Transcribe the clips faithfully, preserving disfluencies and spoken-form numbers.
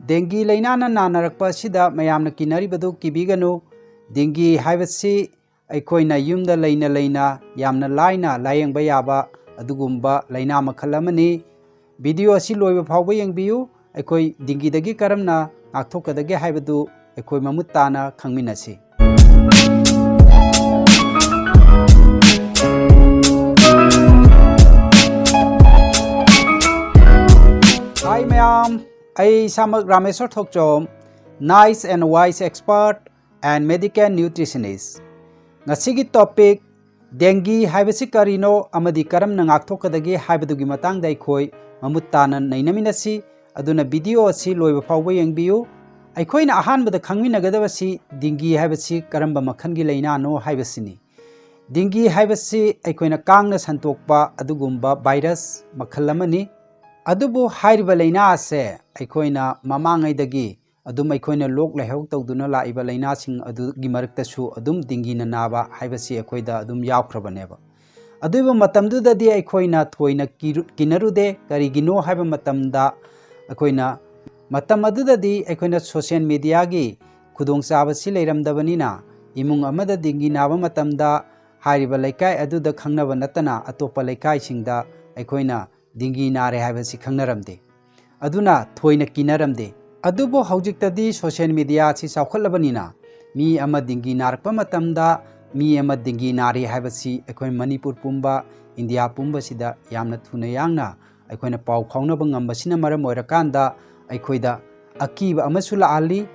ꯗꯦꯡꯒꯤ ꯂꯥꯏꯅꯥꯅ ꯅꯥꯅꯔꯛꯄ ꯑꯁꯤꯗ ꯃꯌꯥꯝꯅ ꯀꯤꯅꯔꯤꯕꯗꯨ ꯀꯤꯕꯤꯒꯅꯨ꯫ ꯗꯦꯡꯒꯤ ꯍꯥꯏꯕꯁꯤ ꯑꯩꯈꯣꯏꯅ ꯌꯨꯝꯗ ꯂꯩꯅ ꯂꯩꯅ ꯌꯥꯝꯅ ꯂꯥꯏꯅ ꯂꯥꯌꯦꯡꯕ ꯌꯥꯕ ꯑꯗꯨꯒꯨꯝꯕ ꯂꯥꯏꯅꯥ ꯃꯈꯜ ꯑꯃꯅꯤ꯫ ꯚꯤꯗꯤꯑꯣ ꯑꯁꯤ ꯂꯣꯏꯕ ꯐꯥꯎꯕ ꯌꯦꯡꯕꯤꯌꯨ꯫ ꯑꯩꯈꯣꯏ ꯗꯦꯡꯒꯤꯗꯒꯤ ꯀꯔꯝꯅ ꯉꯥꯛꯊꯣꯛꯀꯗꯒꯦ ꯍꯥꯏꯕꯗꯨ ꯑꯩꯈꯣꯏ ꯃꯃꯨꯠ ꯇꯥꯅ ꯈꯪꯃꯤꯟꯅꯁꯤ꯫ ꯍꯥꯏ ꯃꯌꯥꯝ, ꯑꯩ ꯏꯁꯥꯃꯛ ꯔꯥꯃꯦꯁꯣꯔ ꯊꯣꯛꯆꯣꯝ, Nice and Wise Expert and Medical Nutritionist꯫ ꯉꯁꯤꯒꯤ ꯇꯣꯄꯤꯛ, ꯗꯦꯡꯒꯤ ꯍꯥꯏꯕꯁꯤ ꯀꯔꯤꯅꯣ ꯑꯃꯗꯤ ꯀꯔꯝꯅ ꯉꯥꯛꯊꯣꯛꯀꯗꯒꯦ ꯍꯥꯏꯕꯗꯨꯒꯤ ꯃꯇꯥꯡꯗ ꯑꯩꯈꯣꯏ ꯃꯃꯨꯠ ꯇꯥꯅ ꯅꯩꯅꯃꯤꯟꯅꯁꯤ꯫ ꯑꯗꯨꯅ ꯚꯤꯗꯤꯑꯣ ꯑꯁꯤ ꯂꯣꯏꯕ ꯐꯥꯎꯕ ꯌꯦꯡꯕꯤꯌꯨ꯫ ꯑꯩꯈꯣꯏꯅ ꯑꯍꯥꯟꯕꯗ ꯈꯪꯃꯤꯟꯅꯒꯗꯕꯁꯤ ꯗꯦꯡꯒꯤ ꯍꯥꯏꯕꯁꯤ ꯀꯔꯝꯕ ꯃꯈꯜꯒꯤ ꯂꯥꯏꯅꯥꯅꯣ ꯍꯥꯏꯕꯁꯤꯅꯤ꯫ ꯗꯦꯡꯒꯤ ꯍꯥꯏꯕꯁꯤ ꯑꯩꯈꯣꯏꯅ ꯀꯥꯡꯅ ꯁꯟꯗꯣꯛꯄ ꯑꯗꯨꯒꯨꯝꯕ ꯚꯥꯏꯔꯁ ꯃꯈꯜ ꯑꯃꯅꯤ꯫ ꯑꯗꯨꯕꯨ ꯍꯥꯏꯔꯤꯕ ꯂꯥꯏꯅꯥ ꯑꯁꯦ ꯑꯩꯈꯣꯏꯅ ꯃꯃꯥꯡꯉꯩꯗꯒꯤ ꯑꯗꯨꯝ ꯑꯩꯈꯣꯏꯅ ꯂꯣꯛ ꯂꯥꯏꯍꯧ ꯇꯧꯗꯨꯅ ꯂꯥꯛꯏꯕ ꯂꯥꯏꯅꯥꯁꯤꯡ ꯑꯗꯨꯒꯤ ꯃꯔꯛꯇꯁꯨ ꯑꯗꯨꯝ ꯗꯦꯡꯒꯤꯅ ꯅꯥꯕ ꯍꯥꯏꯕꯁꯤ ꯑꯩꯈꯣꯏꯗ ꯑꯗꯨꯝ ꯌꯥꯎꯈ꯭ꯔꯕꯅꯦꯕ꯫ ꯑꯗꯨꯒꯤ ꯃꯇꯝꯗꯨꯗꯗꯤ ꯑꯩꯈꯣꯏꯅ ꯊꯣꯏꯅ ꯀꯤꯔꯨ-, ꯀꯤꯅꯔꯨꯗꯦ꯫ ꯀꯔꯤꯒꯤꯅꯣ ꯍꯥꯏꯕ ꯃꯇꯝꯗ ꯑꯩꯈꯣꯏꯅ, ꯃꯇꯝ ꯑꯗꯨꯗꯗꯤ ꯑꯩꯈꯣꯏꯅ ꯁꯣꯁꯤꯌꯦꯜ ꯃꯦꯗꯤꯌꯥꯒꯤ ꯈꯨꯗꯣꯡꯆꯥꯕꯁꯤ ꯂꯩꯔꯝꯗꯕꯅꯤꯅ, ꯏꯃꯨꯡ ꯑꯃꯗ ꯗꯦꯡꯒꯤ ꯅꯥꯕ ꯃꯇꯝꯗ ꯍꯥꯏꯔꯤꯕ ꯂꯩꯀꯥꯏ ꯑꯗꯨꯗ ꯈꯪꯅꯕ ꯅꯠꯇꯅ ꯑꯇꯣꯞꯄ ꯂꯩꯀꯥꯏꯁꯤꯡꯗ ꯑꯩꯈꯣꯏꯅ ꯗꯦꯡꯒꯤ ꯅꯥꯔꯦ ꯍꯥꯏꯕꯁꯤ ꯈꯪꯅꯔꯝꯗꯦ꯫ ꯑꯗꯨꯅ ꯊꯣꯏꯅ ꯀꯤꯅꯔꯝꯗꯦ꯫ ꯑꯗꯨꯕꯨ ꯍꯧꯖꯤꯛꯇꯗꯤ ꯁꯣꯁꯤꯌꯦꯜ ꯃꯦꯗꯤꯌꯥ ꯑꯁꯤ ꯆꯥꯎꯈꯠꯂꯕꯅꯤꯅ, ꯃꯤ ꯑꯃ ꯗꯦꯡꯒꯤ ꯅꯥꯔꯛꯄ ꯃꯇꯝꯗ ꯃꯤ ꯑꯃ ꯗꯦꯡꯒꯤ ꯅꯥꯔꯦ ꯍꯥꯏꯕꯁꯤ ꯑꯩꯈꯣꯏ ꯃꯅꯤꯄꯨꯔ ꯄꯨꯝꯕ, ꯏꯟꯗꯤꯌꯥ ꯄꯨꯝꯕꯁꯤꯗ ꯌꯥꯝꯅ ꯊꯨꯅ ꯌꯥꯡꯅ ꯑꯩꯈꯣꯏꯅ ꯄꯥꯎ ꯐꯥꯎꯅꯕ ꯉꯝꯕꯁꯤꯅ ꯃꯔꯝ ꯑꯣꯏꯔꯀꯥꯟꯗ ꯑꯩꯈꯣꯏꯗ ꯑꯀꯤꯕ ꯑꯃꯁꯨ ꯂꯥꯛꯍꯜꯂꯤ꯫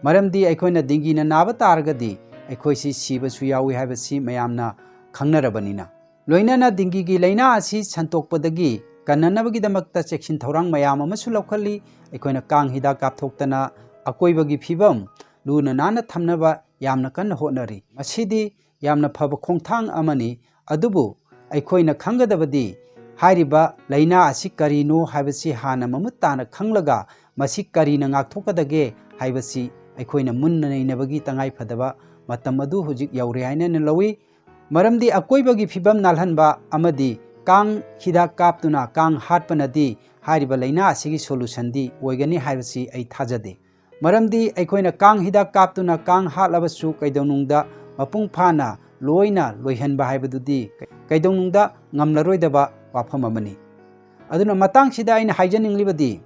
ꯃꯔꯝꯗꯤ ꯑꯩꯈꯣꯏꯅ ꯗꯦꯡꯒꯤꯅ ꯅꯥꯕ ꯇꯥꯔꯒꯗꯤ ꯑꯩꯈꯣꯏꯁꯤ ꯁꯤꯕꯁꯨ ꯌꯥꯎꯏ ꯍꯥꯏꯕꯁꯤ ꯃꯌꯥꯝꯅ ꯈꯪꯅꯔꯕꯅꯤꯅ꯫ ꯂꯣꯏꯅꯅ ꯗꯦꯡꯒꯤꯒꯤ ꯂꯥꯏꯅꯥ ꯑꯁꯤ ꯁꯟꯗꯣꯛꯄꯗꯒꯤ ꯀꯟꯅꯅꯕꯒꯤꯗꯃꯛꯇ ꯆꯦꯛꯁꯤꯟ ꯊꯧꯔꯥꯡ ꯃꯌꯥꯝ ꯑꯃꯁꯨ ꯂꯧꯈꯠꯂꯤ꯫ ꯑꯩꯈꯣꯏꯅ ꯀꯥꯡ ꯍꯤꯗꯥꯛ ꯀꯥꯞꯊꯣꯛꯇꯅ ꯑꯀꯣꯏꯕꯒꯤ ꯐꯤꯕꯝ ꯂꯨꯅ ꯅꯥꯟꯅ ꯊꯝꯅꯕ ꯌꯥꯝꯅ ꯀꯟꯅ ꯍꯣꯠꯅꯔꯤ꯫ ꯃꯁꯤꯗꯤ ꯌꯥꯝꯅ ꯐꯕ ꯈꯣꯡꯊꯥꯡ ꯑꯃꯅꯤ꯫ ꯑꯗꯨꯕꯨ ꯑꯩꯈꯣꯏꯅ ꯈꯪꯒꯗꯕꯗꯤ ꯍꯥꯏꯔꯤꯕ ꯂꯥꯏꯅꯥ ꯑꯁꯤ ꯀꯔꯤꯅꯣ ꯍꯥꯏꯕꯁꯤ ꯍꯥꯟꯅ ꯃꯃꯨꯠ ꯇꯥꯅ ꯈꯪꯂꯒ ꯃꯁꯤ ꯀꯔꯤꯅ ꯉꯥꯛꯊꯣꯛꯀꯗꯒꯦ ꯍꯥꯏꯕꯁꯤ ꯑꯩꯈꯣꯏꯅ ꯃꯨꯟꯅ ꯅꯩꯅꯕꯒꯤ ꯇꯉꯥꯏ ꯐꯗꯕ ꯃꯇꯝ ꯑꯗꯨ ꯍꯧꯖꯤꯛ ꯌꯧꯔꯦ ꯍꯥꯏꯅ ꯑꯩꯅ ꯂꯧꯏ꯫ ꯃꯔꯝꯗꯤ ꯑꯀꯣꯏꯕꯒꯤ ꯐꯤꯕꯝ ꯅꯥꯜꯍꯟꯕ ꯑꯃꯗꯤ ꯀꯥꯡ ꯍꯤꯗꯥꯛ ꯀꯥꯞꯇꯨꯅ ꯀꯥꯡ ꯍꯥꯠꯄꯅꯗꯤ ꯍꯥꯏꯔꯤꯕ ꯂꯥꯏꯅꯥ ꯑꯁꯤꯒꯤ solutionꯗꯤ ꯑꯣꯏꯒꯅꯤ ꯍꯥꯏꯕꯁꯤ ꯑꯩ ꯊꯥꯖꯗꯦ꯫ ꯃꯔꯝꯗꯤ ꯑꯩꯈꯣꯏꯅ ꯀꯥꯡ ꯍꯤꯗꯥꯛ ꯀꯥꯞꯇꯨꯅ ꯀꯥꯡ ꯍꯥꯠꯂꯕꯁꯨ ꯀꯩꯗꯧꯅꯨꯡꯗ ꯃꯄꯨꯡ ꯐꯥꯅ ꯂꯣꯏꯅ ꯂꯣꯏꯍꯟꯕ ꯍꯥꯏꯕꯗꯨꯗꯤ ꯀꯩꯗꯧꯅꯨꯡꯗ ꯉꯝꯂꯔꯣꯏꯗꯕ ꯋꯥꯐꯝ ꯑꯃꯅꯤ꯫ ꯑꯗꯨꯅ ꯃꯇꯥꯡꯁꯤꯗ ꯑꯩꯅ ꯍꯥꯏꯖꯅꯤꯡꯂꯤꯕꯗꯤ,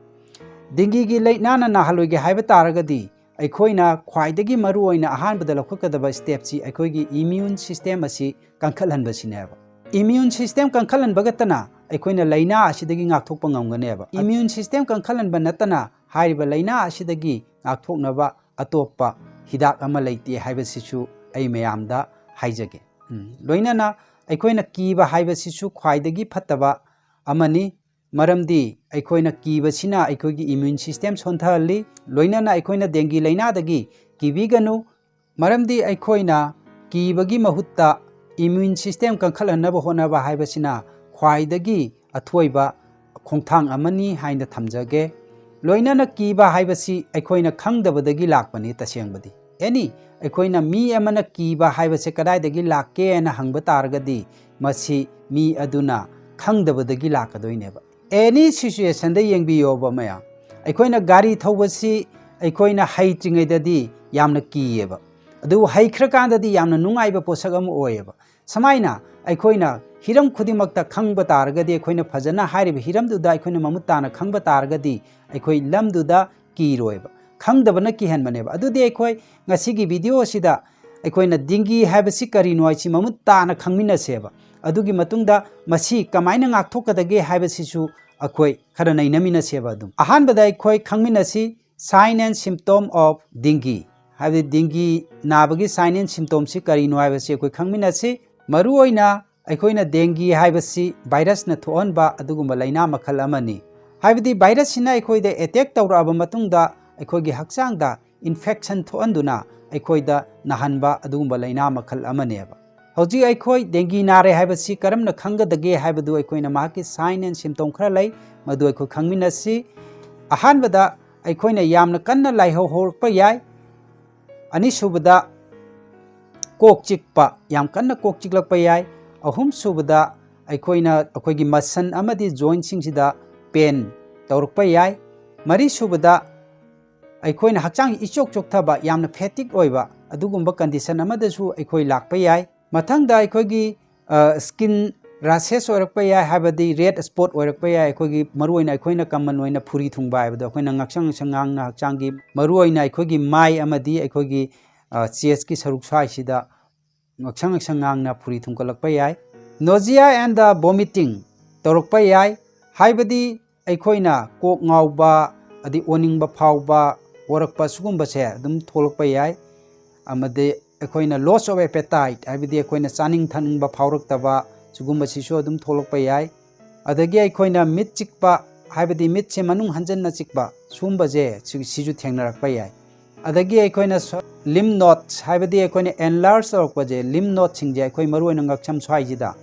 ꯗꯦꯡꯒꯤꯒꯤ ꯂꯥꯏꯅꯥꯅ ꯅꯥꯍꯜꯂꯣꯏꯒꯦ ꯍꯥꯏꯕ ꯇꯥꯔꯒꯗꯤ, ꯑꯩꯈꯣꯏꯅ ꯈ꯭ꯋꯥꯏꯗꯒꯤ ꯃꯔꯨꯑꯣꯏꯅ ꯑꯍꯥꯟꯕꯗ ꯂꯧꯈꯠꯀꯗꯕ stepꯁꯤ ꯑꯩꯈꯣꯏꯒꯤ immune system ꯑꯁꯤ ꯀꯟꯈꯠꯍꯟꯕꯁꯤꯅꯦꯕ꯫ Immune system ꯀꯟꯈꯠꯍꯟꯕ ꯈꯛꯇꯅ ꯑꯩꯈꯣꯏꯅ ꯂꯥꯏꯅꯥ ꯑꯁꯤꯗꯒꯤ ꯉꯥꯛꯊꯣꯛꯄ ꯉꯝꯒꯅꯦꯕ꯫ Immune system ꯀꯟꯈꯠꯍꯟꯕ ꯅꯠꯇꯅ ꯍꯥꯏꯔꯤꯕ ꯂꯥꯏꯅꯥ ꯑꯁꯤꯗꯒꯤ ꯉꯥꯛꯊꯣꯛꯅꯕ ꯑꯇꯣꯞꯄ ꯍꯤꯗꯥꯛ ꯑꯃ ꯂꯩꯇꯦ ꯍꯥꯏꯕꯁꯤꯁꯨ ꯑꯩ ꯃꯌꯥꯝꯗ ꯍꯥꯏꯖꯒꯦ꯫ ꯎꯝ, ꯂꯣꯏꯅꯅ ꯑꯩꯈꯣꯏꯅ ꯀꯤꯕ ꯍꯥꯏꯕꯁꯤꯁꯨ ꯈ꯭ꯋꯥꯏꯗꯒꯤ ꯐꯠꯇꯕ ꯑꯃꯅꯤ꯫ ꯃꯔꯝꯗꯤ ꯑꯩꯈꯣꯏꯅ ꯀꯤꯕꯁꯤꯅ ꯑꯩꯈꯣꯏꯒꯤ immune system ꯁꯣꯟꯊꯍꯜꯂꯤ꯫ ꯂꯣꯏꯅꯅ ꯑꯩꯈꯣꯏꯅ ꯗꯦꯡꯒꯤ ꯂꯥꯏꯅꯥꯗꯒꯤ ꯀꯤꯕꯤꯒꯅꯨ꯫ ꯃꯔꯝꯗꯤ ꯑꯩꯈꯣꯏꯅ ꯀꯤꯕꯒꯤ ꯃꯍꯨꯠꯇ immune system ꯀꯟꯈꯠꯍꯟꯅꯕ ꯍꯣꯠꯅꯕ ꯍꯥꯏꯕꯁꯤꯅ ꯈ꯭ꯋꯥꯏꯗꯒꯤ ꯑꯊꯣꯏꯕ ꯈꯣꯡꯊꯥꯡ ꯑꯃꯅꯤ ꯍꯥꯏꯅ ꯊꯝꯖꯒꯦ꯫ ꯂꯣꯏꯅꯅ ꯀꯤꯕ ꯍꯥꯏꯕꯁꯤ ꯑꯩꯈꯣꯏꯅ ꯈꯪꯗꯕꯗꯒꯤ ꯂꯥꯛꯄꯅꯤ꯫ ꯇꯁꯦꯡꯕꯗꯤ, any, ꯑꯩꯈꯣꯏꯅ ꯃꯤ ꯑꯃꯅ ꯀꯤꯕ ꯍꯥꯏꯕꯁꯦ ꯀꯗꯥꯏꯗꯒꯤ ꯂꯥꯛꯀꯦꯅ ꯍꯪꯕ ꯇꯥꯔꯒꯗꯤ, ꯃꯁꯤ ꯃꯤ ꯑꯗꯨꯅ ꯈꯪꯗꯕꯗꯒꯤ ꯂꯥꯛꯀꯗꯣꯏꯅꯦꯕ꯫ Any situationꯗ ꯌꯦꯡꯕꯤꯌꯣꯕ ꯃꯌꯥꯝ, ꯑꯩꯈꯣꯏꯅ ꯒꯥꯔꯤ ꯊꯧꯕꯁꯤ ꯑꯩꯈꯣꯏꯅ ꯍꯩꯇ꯭ꯔꯤꯉꯩꯗꯗꯤ ꯌꯥꯝꯅ ꯀꯤꯌꯦꯕ, ꯑꯗꯨꯕꯨ ꯍꯩꯈ꯭ꯔꯀꯥꯟꯗꯗꯤ ꯌꯥꯝꯅ ꯅꯨꯡꯉꯥꯏꯕ ꯄꯣꯠꯁꯛ ꯑꯃ ꯑꯣꯏꯌꯦꯕ꯫ ꯁꯨꯃꯥꯏꯅ ꯑꯩꯈꯣꯏꯅ ꯍꯤꯔꯝ ꯈꯨꯗꯤꯡꯃꯛꯇ ꯈꯪꯕ ꯇꯥꯔꯒꯗꯤ, ꯑꯩꯈꯣꯏꯅ ꯐꯖꯅ ꯍꯥꯏꯔꯤꯕ ꯍꯤꯔꯝꯗꯨꯗ ꯑꯩꯈꯣꯏꯅ ꯃꯃꯨꯠ ꯇꯥꯅ ꯈꯪꯕ ꯇꯥꯔꯒꯗꯤ, ꯑꯩꯈꯣꯏ ꯂꯝꯗꯨꯗ ꯀꯤꯔꯣꯏꯕ꯫ ꯈꯪꯗꯕꯅ ꯀꯤꯍꯟꯕꯅꯦꯕ꯫ ꯑꯗꯨꯗꯤ ꯑꯩꯈꯣꯏ ꯉꯁꯤꯒꯤ video ꯑꯁꯤꯗ ꯑꯩꯈꯣꯏꯅ ꯗꯦꯡꯒꯤ ꯍꯥꯏꯕꯁꯤ ꯀꯔꯤꯅꯣ ꯍꯥꯏꯁꯤ ꯃꯃꯨꯠ ꯇꯥꯅ ꯈꯪꯃꯤꯟꯅꯁꯦꯕ꯫ ꯑꯗꯨꯒꯤ ꯃꯇꯨꯡꯗ ꯃꯁꯤ ꯀꯃꯥꯏꯅ ꯉꯥꯛꯊꯣꯛꯀꯗꯒꯦ ꯍꯥꯏꯕꯁꯤꯁꯨ ꯑꯩꯈꯣꯏ ꯈꯔ ꯅꯩꯅꯃꯤꯟꯅꯁꯦꯕ꯫ ꯑꯗꯨꯝ ꯑꯍꯥꯟꯕꯗ ꯑꯩꯈꯣꯏ ꯈꯪꯃꯤꯟꯅꯁꯤ sign and symptom of dengue, ꯍꯥꯏꯕꯗꯤ ꯗꯦꯡꯒꯤ ꯅꯥꯕꯒꯤ sign and symptomꯁꯤ ꯀꯔꯤꯅꯣ ꯍꯥꯏꯕꯁꯤ ꯑꯩꯈꯣꯏ ꯈꯪꯃꯤꯟꯅꯁꯤ꯫ ꯃꯔꯨꯑꯣꯏꯅ ꯑꯩꯈꯣꯏꯅ ꯗꯦꯡꯒꯤ ꯍꯥꯏꯕꯁꯤ virusꯅ ꯊꯣꯛꯍꯟꯕ ꯑꯗꯨꯒꯨꯝꯕ ꯂꯥꯏꯅꯥ ꯃꯈꯜ ꯑꯃꯅꯤ꯫ ꯍꯥꯏꯕꯗꯤ virusꯁꯤꯅ ꯑꯩꯈꯣꯏꯗ attack ꯇꯧꯔꯛꯑꯕ ꯃꯇꯨꯡꯗ ꯑꯩꯈꯣꯏꯒꯤ ꯍꯛꯆꯥꯡꯗ infection ꯊꯣꯛꯍꯟꯗꯨꯅ ꯑꯩꯈꯣꯏꯗ ꯅꯥꯍꯟꯕ ꯑꯗꯨꯒꯨꯝꯕ ꯂꯥꯏꯅꯥ ꯃꯈꯜ ꯑꯃꯅꯦꯕ꯫ ꯍꯧꯖꯤꯛ ꯑꯩꯈꯣꯏ ꯗꯦꯡꯒꯤ ꯅꯥꯔꯦ ꯍꯥꯏꯕꯁꯤ ꯀꯔꯝꯅ ꯈꯪꯒꯗꯒꯦ ꯍꯥꯏꯕꯗꯨ ꯑꯩꯈꯣꯏꯅ ꯃꯍꯥꯛꯀꯤ sign and symptom ꯈꯔ ꯂꯩ, ꯃꯗꯨ ꯑꯩꯈꯣꯏ ꯈꯪꯃꯤꯟꯅꯁꯤ꯫ ꯑꯍꯥꯟꯕꯗ ꯑꯩꯈꯣꯏꯅ ꯌꯥꯝꯅ ꯀꯟꯅ ꯂꯥꯏꯍꯧ ꯍꯧꯔꯛꯄ ꯌꯥꯏ꯫ ꯑꯅꯤꯁꯨꯕꯗ ꯀꯣꯛ ꯆꯤꯛꯄ, ꯌꯥꯝ ꯀꯟꯅ ꯀꯣꯛ ꯆꯤꯛꯂꯛꯄ ꯌꯥꯏ꯫ ꯑꯍꯨꯝꯁꯨꯕꯗ ꯑꯩꯈꯣꯏꯅ ꯑꯩꯈꯣꯏꯒꯤ ꯃꯁꯟ ꯑꯃꯗꯤ ꯖꯣꯏꯟꯁꯤꯡꯁꯤꯗ ꯄꯦꯟ ꯇꯧꯔꯛꯄ ꯌꯥꯏ꯫ ꯃꯔꯤꯁꯨꯕꯗ, ꯑꯩꯈꯣꯏꯅ ꯍꯛꯆꯥꯡ ꯏꯆꯣꯛ ꯆꯣꯛꯊꯕ, ꯌꯥꯝꯅ ꯐꯦꯇꯤꯛ ꯑꯣꯏꯕ ꯑꯗꯨꯒꯨꯝꯕ ꯀꯟꯗꯤꯁꯟ ꯑꯃꯗꯁꯨ ꯑꯩꯈꯣꯏ ꯂꯥꯛꯄ ꯌꯥꯏ꯫ ꯃꯊꯪꯗ ꯑꯩꯈꯣꯏꯒꯤ ꯁ꯭ꯀꯤꯟ ꯔꯦꯁꯦꯁ ꯑꯣꯏꯔꯛꯄ ꯌꯥꯏ, ꯍꯥꯏꯕꯗꯤ ꯔꯦꯗ ꯁ꯭ꯄꯣꯠ ꯑꯣꯏꯔꯛꯄ ꯌꯥꯏ꯫ ꯑꯩꯈꯣꯏꯒꯤ ꯃꯔꯨꯑꯣꯏꯅ ꯑꯩꯈꯣꯏꯅ ꯀꯃꯟ ꯑꯣꯏꯅ ꯐꯨꯔꯤ ꯊꯨꯡꯕ ꯍꯥꯏꯕꯗꯣ, ꯑꯩꯈꯣꯏꯅ ꯉꯛꯁꯪ ꯉꯛꯁꯪ ꯉꯥꯡꯅ ꯍꯛꯆꯥꯡꯒꯤ ꯃꯔꯨꯑꯣꯏꯅ ꯑꯩꯈꯣꯏꯒꯤ ꯃꯥꯏ ꯑꯃꯗꯤ ꯑꯩꯈꯣꯏꯒꯤ ꯆꯦꯁꯀꯤ ꯁꯔꯨꯛ ꯁ꯭ꯋꯥꯏꯁꯤꯗ ꯉꯛꯁꯪ ꯉꯛꯁꯪ ꯉꯥꯡꯅ ꯐꯨꯔꯤ ꯊꯨꯡꯀꯠꯂꯛꯄ ꯌꯥꯏ꯫ Nausea and vomiting ꯇꯧꯔꯛꯄ ꯌꯥꯏ, ꯍꯥꯏꯕꯗꯤ ꯑꯩꯈꯣꯏꯅ ꯀꯣꯛ ꯉꯥꯎꯕ, ꯑꯗꯩ ꯑꯣꯅꯤꯡꯕ ꯐꯥꯎꯕ, ꯑꯣꯔꯛꯄ ꯁꯤꯒꯨꯝꯕꯁꯦ ꯑꯗꯨꯝ ꯊꯣꯛꯂꯛꯄ ꯌꯥꯏ꯫ ꯑꯃꯗꯤ ꯑꯩꯈꯣꯏꯅ loss of appetite, ꯍꯥꯏꯕꯗꯤ ꯑꯩꯈꯣꯏꯅ ꯆꯥꯅꯤꯡ ꯊꯛꯅꯤꯡꯕ ꯐꯥꯎꯔꯛꯇꯕ, ꯁꯤꯒꯨꯝꯕꯁꯤꯁꯨ ꯑꯗꯨꯝ ꯊꯣꯛꯂꯛꯄ ꯌꯥꯏ꯫ ꯑꯗꯒꯤ ꯑꯩꯈꯣꯏꯅ ꯃꯤꯠ ꯆꯤꯛꯄ, ꯍꯥꯏꯕꯗꯤ ꯃꯤꯠꯁꯦ ꯃꯅꯨꯡ ꯍꯟꯖꯟꯅ ꯆꯤꯛꯄ, ꯁꯨꯝꯕꯁꯦ ꯁꯤ-, ꯁꯤꯁꯨ ꯊꯦꯡꯅꯔꯛꯄ ꯌꯥꯏ꯫ ꯑꯗꯒꯤ ꯑꯩꯈꯣꯏꯅ ꯁ-, lymph nodes, ꯍꯥꯏꯕꯗꯤ ꯑꯩꯈꯣꯏꯅ ꯑꯦꯟꯂꯥꯔꯖ ꯇꯧꯔꯛꯄꯁꯦ, ꯂꯤꯝꯐ ꯅꯣꯠꯁꯤꯡꯁꯦ ꯑꯩꯈꯣꯏ ꯃꯔꯨꯑꯣꯏꯅ ꯉꯛꯁꯝ ꯁ꯭ꯋꯥꯏꯁꯤꯗ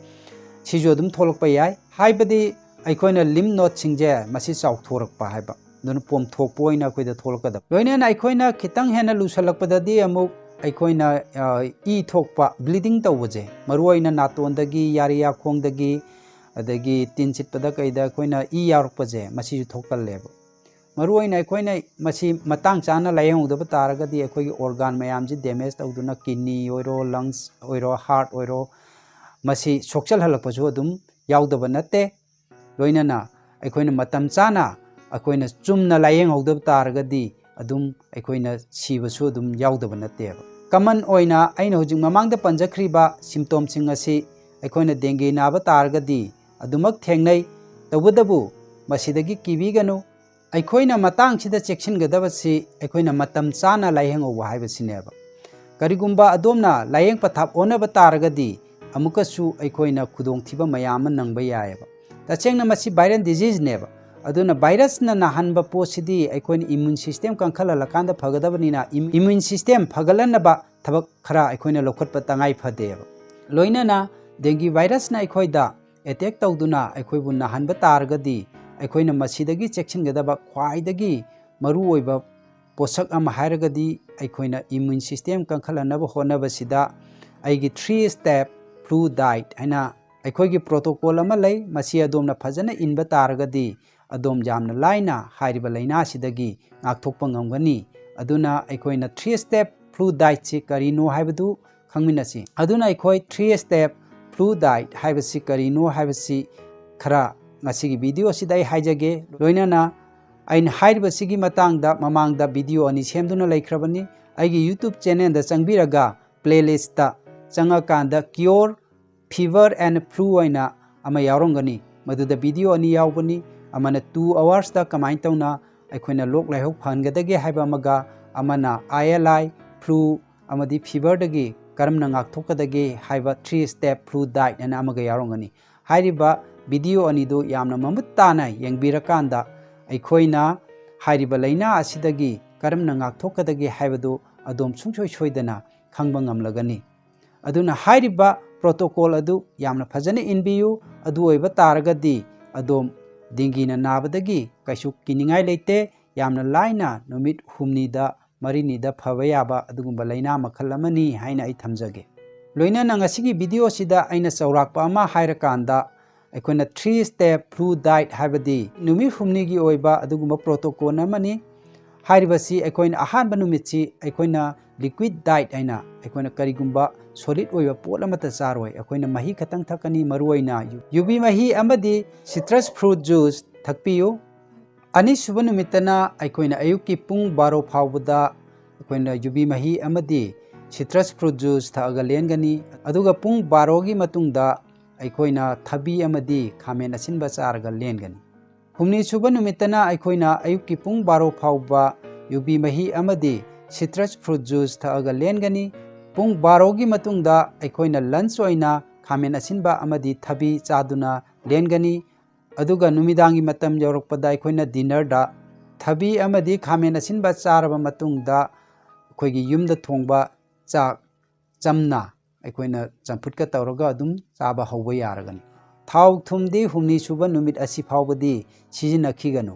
ꯁꯤꯁꯨ ꯑꯗꯨꯝ ꯊꯣꯛꯂꯛꯄ ꯌꯥꯏ꯫ ꯍꯥꯏꯕꯗꯤ ꯑꯩꯈꯣꯏꯅ ꯂꯤꯝꯐ ꯅꯣꯠꯁꯤꯡꯁꯦ ꯃꯁꯤ ꯆꯥꯎꯊꯣꯔꯛꯄ ꯍꯥꯏꯕ, ꯑꯗꯨꯅ ꯄꯣꯝꯊꯣꯛꯄ ꯑꯣꯏꯅ ꯑꯩꯈꯣꯏꯗ ꯊꯣꯛꯂꯛꯀꯗꯕ꯫ ꯂꯣꯏꯅꯅ ꯑꯩꯈꯣꯏꯅ ꯈꯤꯇꯪ ꯍꯦꯟꯅ ꯂꯨꯁꯜꯂꯛꯄꯗꯗꯤ ꯑꯃꯨꯛ ꯑꯩꯈꯣꯏꯅ, ꯑ, ꯏ ꯊꯣꯛꯄ, ꯕ꯭ꯂꯤꯗꯤꯡ ꯇꯧꯕꯁꯦ, ꯃꯔꯨꯑꯣꯏꯅ ꯅꯥꯇꯣꯟꯗꯒꯤ, ꯌꯥꯔꯤ ꯌꯥꯈꯣꯡꯗꯒꯤ, ꯑꯗꯒꯤ ꯇꯤꯟ ꯆꯤꯠꯄꯗ ꯀꯩꯗ ꯑꯩꯈꯣꯏꯅ ꯏ ꯌꯥꯎꯔꯛꯄꯁꯦ, ꯃꯁꯤꯁꯨ ꯊꯣꯛꯀꯜꯂꯦꯕ꯫ ꯃꯔꯨꯑꯣꯏꯅ ꯑꯩꯈꯣꯏꯅ ꯃꯁꯤ ꯃꯇꯥꯡ ꯆꯥꯅ ꯂꯥꯏꯌꯦꯡꯍꯧꯗꯕ ꯇꯥꯔꯒꯗꯤ ꯑꯩꯈꯣꯏꯒꯤ ꯑꯣꯔꯒꯥꯟ ꯃꯌꯥꯝꯁꯤ ꯗꯦꯃꯦꯖ ꯇꯧꯗꯨꯅ, ꯀꯤꯗꯅꯤ ꯑꯣꯏꯔꯣ, ꯂꯪꯁ ꯑꯣꯏꯔꯣ, ꯍꯥꯔꯠ ꯑꯣꯏꯔꯣ, ꯃꯁꯤ ꯁꯣꯛꯆꯜꯍꯜꯂꯛꯄꯁꯨ ꯑꯗꯨꯝ ꯌꯥꯎꯗꯕ ꯅꯠꯇꯦ꯫ ꯂꯣꯏꯅꯅ ꯑꯩꯈꯣꯏꯅ ꯃꯇꯝ ꯆꯥꯅ ꯑꯩꯈꯣꯏꯅ ꯆꯨꯝꯅ ꯂꯥꯏꯌꯦꯡꯍꯧꯗꯕ ꯇꯥꯔꯒꯗꯤ ꯑꯗꯨꯝ ꯑꯩꯈꯣꯏꯅ ꯁꯤꯕꯁꯨ ꯑꯗꯨꯝ ꯌꯥꯎꯗꯕ ꯅꯠꯇꯦꯕ꯫ ꯀꯃꯟ ꯑꯣꯏꯅ ꯑꯩꯅ ꯍꯧꯖꯤꯛ ꯃꯃꯥꯡꯗ ꯄꯟꯖꯈ꯭ꯔꯤꯕ ꯁꯤꯝꯇꯣꯝꯁꯤꯡ ꯑꯁꯤ ꯑꯩꯈꯣꯏꯅ ꯗꯦꯡꯒꯤ ꯅꯥꯕ ꯇꯥꯔꯒꯗꯤ ꯑꯗꯨꯃꯛ ꯊꯦꯡꯅꯩ꯫ ꯇꯧꯕꯇꯕꯨ ꯃꯁꯤꯗꯒꯤ ꯀꯤꯕꯤꯒꯅꯨ꯫ ꯑꯩꯈꯣꯏꯅ ꯃꯇꯥꯡꯁꯤꯗ ꯆꯦꯛꯁꯤꯟꯒꯗꯕꯁꯤ ꯑꯩꯈꯣꯏꯅ ꯃꯇꯝ ꯆꯥꯅ ꯂꯥꯏꯌꯦꯡꯍꯧꯕ ꯍꯥꯏꯕꯁꯤꯅꯦꯕ꯫ ꯀꯔꯤꯒꯨꯝꯕ ꯑꯗꯣꯝꯅ ꯂꯥꯏꯌꯦꯡ ꯄꯊꯥꯞ ꯑꯣꯟꯅꯕ ꯇꯥꯔꯒꯗꯤ ꯑꯃꯨꯛꯀꯁꯨ ꯑꯩꯈꯣꯏꯅ ꯈꯨꯗꯣꯡꯊꯤꯕ ꯃꯌꯥꯝ ꯑꯃ ꯅꯪꯕ ꯌꯥꯏꯑꯕ꯫ ꯇꯁꯦꯡꯅ ꯃꯁꯤ ꯚꯥꯏꯔꯦꯜ ꯗꯤꯖꯤꯖꯅꯦꯕ꯫ ꯑꯗꯨꯅ ꯚꯥꯏꯔꯁꯅ ꯅꯥꯍꯟꯕ ꯄꯣꯠꯁꯤꯗꯤ ꯑꯩꯈꯣꯏꯅ ꯏꯃ꯭ꯌꯨꯟ ꯁꯤꯁꯇꯦꯝ ꯀꯟꯈꯠꯍꯜꯂꯀꯥꯟꯗ ꯐꯒꯗꯕꯅꯤꯅ, ꯏꯝ-, ꯏꯃ꯭ꯌꯨꯟ ꯁꯤꯁꯇꯦꯝ ꯐꯒꯠꯍꯟꯅꯕ ꯊꯕꯛ ꯈꯔ ꯑꯩꯈꯣꯏꯅ ꯂꯧꯈꯠꯄ ꯇꯉꯥꯏ ꯐꯗꯦꯕ꯫ ꯂꯣꯏꯅꯅ ꯗꯦꯡꯒꯤ ꯚꯥꯏꯔꯁꯅ ꯑꯩꯈꯣꯏꯗ ꯑꯦꯇꯦꯛ ꯇꯧꯗꯨꯅ ꯑꯩꯈꯣꯏꯕꯨ ꯅꯥꯍꯟꯕ ꯇꯥꯔꯒꯗꯤ ꯑꯩꯈꯣꯏꯅ ꯃꯁꯤꯗꯒꯤ ꯆꯦꯛꯁꯤꯟꯒꯗꯕ ꯈ꯭ꯋꯥꯏꯗꯒꯤ ꯃꯔꯨꯑꯣꯏꯕ ꯄꯣꯠꯁꯛ ꯑꯃ ꯍꯥꯏꯔꯒꯗꯤ ꯑꯩꯈꯣꯏꯅ ꯏꯃ꯭ꯌꯨꯟ ꯁꯤꯁꯇꯦꯝ ꯀꯟꯈꯠꯍꯟꯅꯕ ꯍꯣꯠꯅꯕꯁꯤꯗ ꯑꯩꯒꯤ three step flu diet ꯍꯥꯏꯅ ꯑꯩꯈꯣꯏꯒꯤ protocol ꯑꯃ ꯂꯩ, ꯃꯁꯤ ꯑꯗꯣꯝꯅ ꯐꯖꯅ ꯏꯟꯕ ꯇꯥꯔꯒꯗꯤ ꯑꯗꯣꯝ ꯌꯥꯝꯅ ꯂꯥꯏꯅ ꯍꯥꯏꯔꯤꯕ ꯂꯥꯏꯅꯥ ꯑꯁꯤꯗꯒꯤ ꯉꯥꯛꯊꯣꯛꯄ ꯉꯝꯒꯅꯤ꯫ ꯑꯗꯨꯅ ꯑꯩꯈꯣꯏꯅ three step flu dietꯁꯤ ꯀꯔꯤꯅꯣ ꯍꯥꯏꯕꯗꯨ ꯈꯪꯃꯤꯟꯅꯁꯤ꯫ ꯑꯗꯨꯅ ꯑꯩꯈꯣꯏ three step flu diet ꯍꯥꯏꯕꯁꯤ ꯀꯔꯤꯅꯣ ꯍꯥꯏꯕꯁꯤ ꯈꯔ ꯉꯁꯤꯒꯤ video ꯑꯁꯤꯗ ꯑꯩ ꯍꯥꯏꯖꯒꯦ꯫ ꯂꯣꯏꯅꯅ ꯑꯩꯅ ꯍꯥꯏꯔꯤꯕꯁꯤꯒꯤ ꯃꯇꯥꯡꯗ ꯃꯃꯥꯡꯗ video ꯑꯅꯤ ꯁꯦꯝꯗꯨꯅ ꯂꯩꯈ꯭ꯔꯕꯅꯤ꯫ ꯑꯩꯒꯤ YouTube channelꯗ ꯆꯪꯕꯤꯔꯒ playlistꯇ ꯆꯪꯉꯀꯥꯟꯗ cure, fever and flu ꯑꯣꯏꯅ ꯑꯃ ꯌꯥꯎꯔꯝꯒꯅꯤ꯫ ꯃꯗꯨꯗ video ꯑꯅꯤ ꯌꯥꯎꯕꯅꯤ꯫ ꯑꯃꯅ two hoursꯇ ꯀꯃꯥꯏꯅ ꯇꯧꯅ ꯑꯩꯈꯣꯏꯅ ꯂꯣꯛ ꯂꯥꯏꯍꯧ ꯐꯍꯟꯒꯗꯒꯦ ꯍꯥꯏꯕ ꯑꯃꯒ, ꯑꯃꯅ I L I flu ꯑꯃꯗꯤ feverꯗꯒꯤ ꯀꯔꯝꯅ ꯉꯥꯛꯊꯣꯛꯀꯗꯒꯦ ꯍꯥꯏꯕ three step flu diet ꯍꯥꯏꯅ ꯑꯃꯒ ꯌꯥꯎꯔꯝꯒꯅꯤ꯫ ꯍꯥꯏꯔꯤꯕ video ꯑꯅꯤꯗꯨ ꯌꯥꯝꯅ ꯃꯃꯨꯠ ꯇꯥꯅ ꯌꯦꯡꯕꯤꯔꯀꯥꯟꯗ ꯑꯩꯈꯣꯏꯅ ꯍꯥꯏꯔꯤꯕ ꯂꯥꯏꯅꯥ ꯑꯁꯤꯗꯒꯤ ꯀꯔꯝꯅ ꯉꯥꯛꯊꯣꯛꯀꯗꯒꯦ ꯍꯥꯏꯕꯗꯨ ꯑꯗꯣꯝ ꯁꯨꯡꯁꯣꯏ ꯁꯣꯏꯗꯅ ꯈꯪꯕ ꯉꯝꯂꯒꯅꯤ꯫ ꯑꯗꯨꯅ ꯍꯥꯏꯔꯤꯕ protocol ꯑꯗꯨ ꯌꯥꯝꯅ ꯐꯖꯅ ꯏꯟꯕꯤꯌꯨ꯫ ꯑꯗꯨ ꯑꯣꯏꯕ ꯇꯥꯔꯒꯗꯤ ꯑꯗꯣꯝ dengueꯅ ꯅꯥꯕꯗꯒꯤ ꯀꯩꯁꯨ ꯀꯤꯅꯤꯡꯉꯥꯏ ꯂꯩꯇꯦ꯫ ꯌꯥꯝꯅ ꯂꯥꯏꯅ ꯅꯨꯃꯤꯠ ꯍꯨꯝꯅꯤꯗ ꯃꯔꯤꯅꯤꯗ ꯐꯕ ꯌꯥꯕ ꯑꯗꯨꯒꯨꯝꯕ ꯂꯥꯏꯅꯥ ꯃꯈꯜ ꯑꯃꯅꯤ ꯍꯥꯏꯅ ꯑꯩ ꯊꯝꯖꯒꯦ꯫ ꯂꯣꯏꯅꯅ ꯉꯁꯤꯒꯤ video ꯑꯁꯤꯗ ꯑꯩꯅ ꯆꯥꯎꯔꯥꯛꯄ ꯑꯃ ꯍꯥꯏꯔꯀꯥꯟꯗ, ꯑꯩꯈꯣꯏꯅ three step flu diet ꯍꯥꯏꯕꯗꯤ ꯅꯨꯃꯤꯠ ꯍꯨꯝꯅꯤꯒꯤ ꯑꯣꯏꯕ ꯑꯗꯨꯒꯨꯝꯕ protocol ꯑꯃꯅꯤ꯫ ꯍꯥꯏꯔꯤꯕꯁꯤ ꯑꯩꯈꯣꯏꯅ ꯑꯍꯥꯟꯕ ꯅꯨꯃꯤꯠꯁꯤ ꯑꯩꯈꯣꯏꯅ liquid diet ꯍꯥꯏꯅ ꯑꯩꯈꯣꯏꯅ ꯀꯔꯤꯒꯨꯝꯕ solid ꯑꯣꯏꯕ ꯄꯣꯠ ꯑꯃꯠꯇ ꯆꯥꯔꯣꯏ꯫ ꯑꯩꯈꯣꯏꯅ ꯃꯍꯤ ꯈꯛꯇꯪ ꯊꯛꯀꯅꯤ, ꯃꯔꯨꯑꯣꯏꯅ ꯌꯨ-, ꯌꯨꯕꯤ ꯃꯍꯤ ꯑꯃꯗꯤ citrus fruit juice ꯊꯛꯄꯤꯌꯨ꯫ ꯑꯅꯤꯁꯨꯕ ꯅꯨꯃꯤꯠꯇꯅ ꯑꯩꯈꯣꯏꯅ ꯑꯌꯨꯛꯀꯤ ꯄꯨꯡ ꯕꯥꯔꯣ ꯐꯥꯎꯕꯗ ꯑꯩꯈꯣꯏꯅ ꯌꯨꯕꯤ ꯃꯍꯤ ꯑꯃꯗꯤ citrus fruit juice ꯊꯛꯑꯒ ꯂꯦꯟꯒꯅꯤ꯫ ꯑꯗꯨꯒ ꯄꯨꯡ ꯕꯥꯔꯣꯒꯤ ꯃꯇꯨꯡꯗ ꯑꯩꯈꯣꯏꯅ ꯊꯕꯤ ꯑꯃꯗꯤ ꯈꯥꯃꯦꯟ ꯑꯁꯤꯟꯕ ꯆꯥꯔꯒ ꯂꯦꯟꯒꯅꯤ꯫ ꯍꯨꯝꯅꯤ ꯁꯨꯕ ꯅꯨꯃꯤꯠꯇꯅ ꯑꯩꯈꯣꯏꯅ ꯑꯌꯨꯛꯀꯤ ꯄꯨꯡ ꯕꯥꯔꯣ ꯐꯥꯎꯕ ꯌꯨꯕꯤ ꯃꯍꯤ ꯑꯃꯗꯤ citrus fruit juice ꯊꯛꯑꯒ ꯂꯦꯟꯒꯅꯤ꯫ ꯄꯨꯡ ꯕꯥꯔꯣꯒꯤ ꯃꯇꯨꯡꯗ ꯑꯩꯈꯣꯏꯅ lunch ꯑꯣꯏꯅ ꯈꯥꯃꯦꯟ ꯑꯁꯤꯟꯕ ꯑꯃꯗꯤ ꯊꯕꯤ ꯆꯥꯗꯨꯅ ꯂꯦꯟꯒꯅꯤ꯫ ꯑꯗꯨꯒ ꯅꯨꯃꯤꯗꯥꯡꯒꯤ ꯃꯇꯝ ꯌꯧꯔꯛꯄꯗ ꯑꯩꯈꯣꯏꯅ dinnerꯗ ꯊꯕꯤ ꯑꯃꯗꯤ ꯈꯥꯃꯦꯟ ꯑꯁꯤꯟꯕ ꯆꯥꯔꯕ ꯃꯇꯨꯡꯗ ꯑꯩꯈꯣꯏꯒꯤ ꯌꯨꯝꯗ ꯊꯣꯡꯕ ꯆꯥꯛ ꯆꯝꯅ ꯑꯩꯈꯣꯏꯅ ꯆꯝꯐꯨꯠꯀ ꯇꯧꯔꯒ ꯑꯗꯨꯝ ꯆꯥꯕ ꯍꯧꯕ ꯌꯥꯔꯒꯅꯤ꯫ ꯊꯥꯎ ꯊꯨꯝꯗꯤ ꯍꯨꯝꯅꯤ ꯁꯨꯕ ꯅꯨꯃꯤꯠ ꯑꯁꯤ ꯐꯥꯎꯕꯗꯤ ꯁꯤꯖꯤꯟꯅꯈꯤꯒꯅꯨ꯫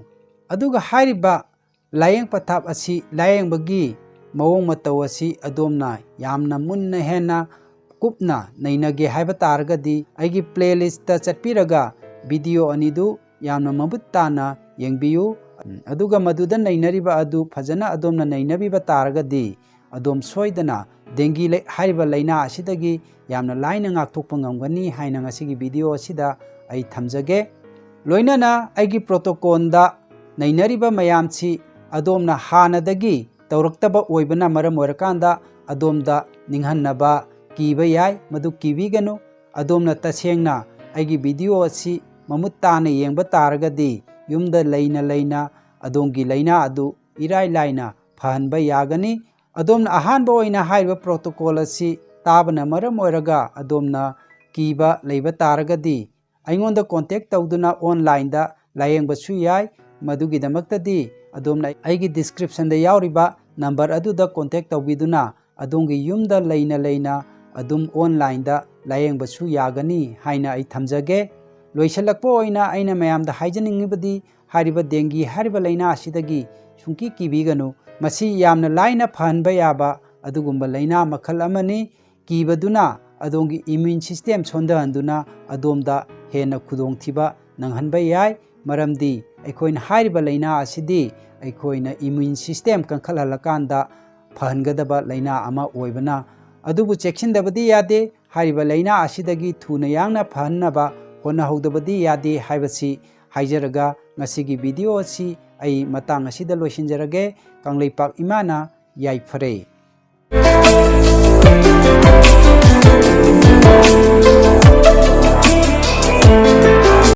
ꯑꯗꯨꯒ ꯍꯥꯏꯔꯤꯕ ꯂꯥꯏꯌꯦꯡ ꯄꯊꯥꯞ ꯑꯁꯤ ꯂꯥꯏꯌꯦꯡꯕꯒꯤ ꯃꯑꯣꯡ ꯃꯇꯧ ꯑꯁꯤ ꯑꯗꯣꯝꯅ ꯌꯥꯝꯅ ꯃꯨꯟꯅ ꯍꯦꯟꯅ ꯀꯨꯞꯅ ꯅꯩꯅꯒꯦ ꯍꯥꯏꯕ ꯇꯥꯔꯒꯗꯤ, ꯑꯩꯒꯤ playlist ꯆꯠꯄꯤꯔꯒ video ꯑꯅꯤꯗꯨ ꯌꯥꯝꯅ ꯃꯃꯨꯠ ꯇꯥꯅ ꯌꯦꯡꯕꯤꯌꯨ꯫ ꯑꯗꯨꯒ ꯃꯗꯨꯗ ꯅꯩꯅꯔꯤꯕ ꯑꯗꯨ ꯐꯖꯅ ꯑꯗꯣꯝꯅ ꯅꯩꯅꯕꯤꯕ ꯇꯥꯔꯒꯗꯤ, ꯑꯗꯣꯝ ꯁꯣꯏꯗꯅ dengue ꯂꯩ-, ꯍꯥꯏꯔꯤꯕ ꯂꯥꯏꯅꯥ ꯑꯁꯤꯗꯒꯤ ꯌꯥꯝꯅ ꯂꯥꯏꯅ ꯉꯥꯛꯊꯣꯛꯄ ꯉꯝꯒꯅꯤ ꯍꯥꯏꯅ ꯉꯁꯤꯒꯤ video ꯑꯁꯤꯗ ꯑꯩ ꯊꯝꯖꯒꯦ꯫ ꯂꯣꯏꯅꯅ ꯑꯩꯒꯤ protocolꯗ ꯅꯩꯅꯔꯤꯕ ꯃꯌꯥꯝꯁꯤ ꯑꯗꯣꯝꯅ ꯍꯥꯟꯅꯗꯒꯤ ꯇꯧꯔꯛꯇꯕ ꯑꯣꯏꯕꯅ ꯃꯔꯝ ꯑꯣꯏꯔꯀꯥꯟꯗ, ꯑꯗꯣꯝꯗ ꯅꯤꯡꯍꯟꯅꯕ ꯀꯤꯕ ꯌꯥꯏ, ꯃꯗꯨ ꯀꯤꯕꯤꯒꯅꯨ꯫ ꯑꯗꯣꯝꯅ ꯇꯁꯦꯡꯅ ꯑꯩꯒꯤ video ꯑꯁꯤ ꯃꯃꯨꯠ ꯇꯥꯅ ꯌꯦꯡꯕ ꯇꯥꯔꯒꯗꯤ, ꯌꯨꯝꯗ ꯂꯩꯅ ꯂꯩꯅ ꯑꯗꯣꯝꯒꯤ ꯂꯥꯏꯅꯥ ꯑꯗꯨ ꯏꯔꯥꯏ ꯂꯥꯏꯅ ꯐꯍꯟꯕ ꯌꯥꯒꯅꯤ꯫ ꯑꯗꯣꯝꯅ ꯑꯍꯥꯟꯕ ꯑꯣꯏꯅ ꯍꯥꯏꯔꯤꯕ protocol ꯑꯁꯤ ꯇꯥꯕꯅ ꯃꯔꯝ ꯑꯣꯏꯔꯒ ꯑꯗꯣꯝꯅ ꯀꯤꯕ ꯂꯩꯕ ꯇꯥꯔꯒꯗꯤ, ꯑꯩꯉꯣꯟꯗ contact ꯇꯧꯗꯨꯅ onlineꯗ ꯂꯥꯌꯦꯡꯕꯁꯨ ꯌꯥꯏ꯫ ꯃꯗꯨꯒꯤꯗꯃꯛꯇꯗꯤ ꯑꯗꯣꯝꯅ ꯑꯩꯒꯤ descriptionꯗ ꯌꯥꯎꯔꯤꯕ number ꯑꯗꯨꯗ contact ꯇꯧꯕꯤꯗꯨꯅ ꯑꯗꯣꯝꯒꯤ ꯌꯨꯝꯗ ꯂꯩꯅ ꯂꯩꯅ ꯑꯗꯨꯝ onlineꯗ ꯂꯥꯌꯦꯡꯕꯁꯨ ꯌꯥꯒꯅꯤ ꯍꯥꯏꯅ ꯑꯩ ꯊꯝꯖꯒꯦ꯫ ꯂꯣꯏꯁꯤꯜꯂꯛꯄ ꯑꯣꯏꯅ ꯑꯩꯅ ꯃꯌꯥꯝꯗ ꯍꯥꯏꯖꯅꯤꯡꯉꯤꯕꯗꯤ, ꯍꯥꯏꯔꯤꯕ dengue ꯍꯥꯏꯔꯤꯕ ꯂꯥꯏꯅꯥ ꯑꯁꯤꯗꯒꯤ ꯁꯨꯡꯀꯤ ꯀꯤꯕꯤꯒꯅꯨ꯫ ꯃꯁꯤ ꯌꯥꯝꯅ ꯂꯥꯏꯅ ꯐꯍꯟꯕ ꯌꯥꯕ ꯑꯗꯨꯒꯨꯝꯕ ꯂꯥꯏꯅꯥ ꯃꯈꯜ ꯑꯃꯅꯤ꯫ ꯀꯤꯕꯗꯨꯅ ꯑꯗꯣꯝꯒꯤ immune system ꯁꯣꯟꯊꯍꯟꯗꯨꯅ ꯑꯗꯣꯝꯗ ꯍꯦꯟꯅ ꯈꯨꯗꯣꯡꯊꯤꯕ ꯅꯪꯍꯟꯕ ꯌꯥꯏ꯫ ꯃꯔꯝꯗꯤ ꯑꯩꯈꯣꯏꯅ ꯍꯥꯏꯔꯤꯕ ꯂꯥꯏꯅꯥ ꯑꯁꯤꯗꯤ ꯑꯩꯈꯣꯏꯅ immune system ꯀꯟꯈꯠꯍꯜꯂꯀꯥꯟꯗ ꯐꯍꯟꯒꯗꯕ ꯂꯥꯏꯅꯥ ꯑꯃ ꯑꯣꯏꯕꯅ, ꯑꯗꯨꯕꯨ ꯆꯦꯛꯁꯤꯟꯗꯕꯗꯤ ꯌꯥꯗꯦ꯫ ꯍꯥꯏꯔꯤꯕ ꯂꯥꯏꯅꯥ ꯑꯁꯤꯗꯒꯤ ꯊꯨꯅ ꯌꯥꯡꯅ ꯐꯍꯟꯅꯕ ꯍꯣꯠꯅꯍꯧꯗꯕꯗꯤ ꯌꯥꯗꯦ ꯍꯥꯏꯕꯁꯤ ꯍꯥꯏꯖꯔꯒ, ꯉꯁꯤꯒꯤ video ꯑꯁꯤ ꯑꯩ ꯃꯇꯥꯡ ꯑꯁꯤꯗ ꯂꯣꯏꯁꯤꯟꯖꯔꯒꯦ꯫ ꯀꯪꯂꯩꯄꯥꯛ ꯏꯃꯥꯅ ꯌꯥꯏꯐꯔꯦ꯫